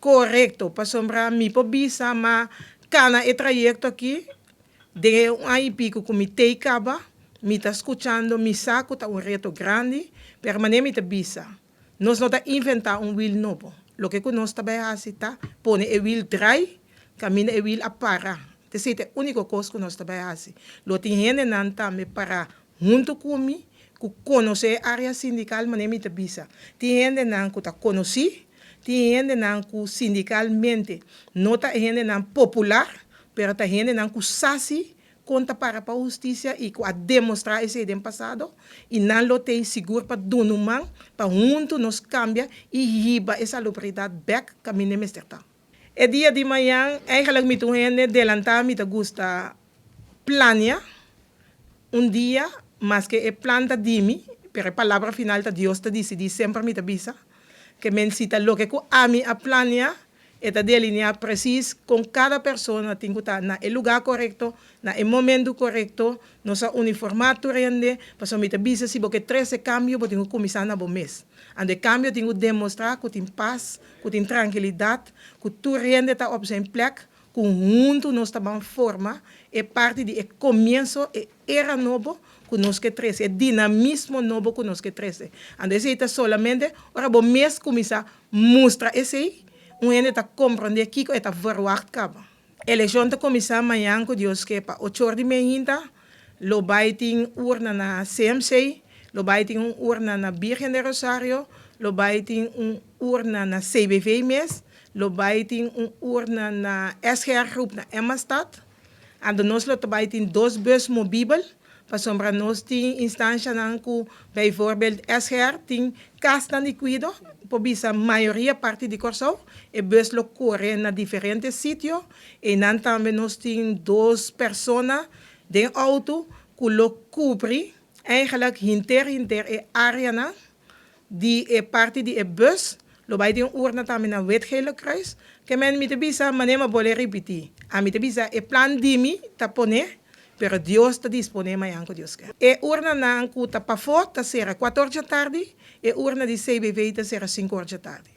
Korekto, pasobra mi por bisa m'a kana e trayekto aki den e un aña i piku ku mi tei kaba, mi ta skuchando, mi sa ku ta un reto grandi, pero manera mi ta bisa, nos no ta inventá un wil nobo. Loke ku nos ta bai hasi ta pone e wil drai kaminda e wil a para. T'esei ta e úniko kos ku nos ta bai hasi. Lo tin hendenan tambe pará huntu ku mi ku konosé e área sindikal manera mi ta bisa. Tin hendenan ku ta konosí, tin hendenan ku sindikalmente no ta e hendenan popular, pero ta hendenan ku sa si kon ta para pa hustisia i ku a demostrá esei den pasado i nan lo tei sigur pa duna un man pa huntu nos kambia i hiba e salubridat bèk kaminda e mester ta. E dia di mañan eigenlijk mi ta un hende delantá mi ta gusta plania un dia maske e plan ta di mi pero e palabra final ta Dios ta disidí semper mi ta bisa ke men si ta loke ku ami a plania e ta delineá presis kon kada persona tin ku ta na e lugá korekto na e momentu korekto nos a uniformá tur hende pasobra mi ta bisa si bo ke trese kambio bo tin ku kuminsá na bo mes anto e kambio tin ku demostrá ku tin pas ku tin trankilidat ku tur hende ta op zijn plek Ku huntu nos ta ban forma e parti di e komienso, e era nobo ku nos ke trese, e dinamismo nobo ku nos ke trese. Anto esei ta solamente ora bo mes kuminsá mustra esei, un hende ta komprondé kiko e ta verwagt kaba. Elekshon ta kuminsá mañan ku Dios ke pa ochor di meinta, lo bai tin urna na CMC, lo bai tin un urna na Birgen del Rosario, lo bai tin un urna na CBV mes, Lo bai tin un urna na SGR Groep na Emmastad. Anto nos lo ta bai tin dos bus mobibel, pasobra nos tin instanshanan ku bijvoorbeeld SGR tin kasnan di kuido, por bisa mayoria parti di Kòrsou, e bus lo kore na diferente sitio. Einan tambe nos tin dos persona den outo ku lo kubri eigenlijk hinter hinter e areanan Di e parti di e bus lo bai den un urna tambe na Wit Gele Kruis. Ke men mi ta bisa manera mi a bolbe ripiti. Ami ta bisa e plan di mi ta pone, pero Dios ta dispone mañan ku Dios ke. E urnanan ku ta pafó ta sera kuater or djatardi, e urna di CBV ta sera sinku or djatardi.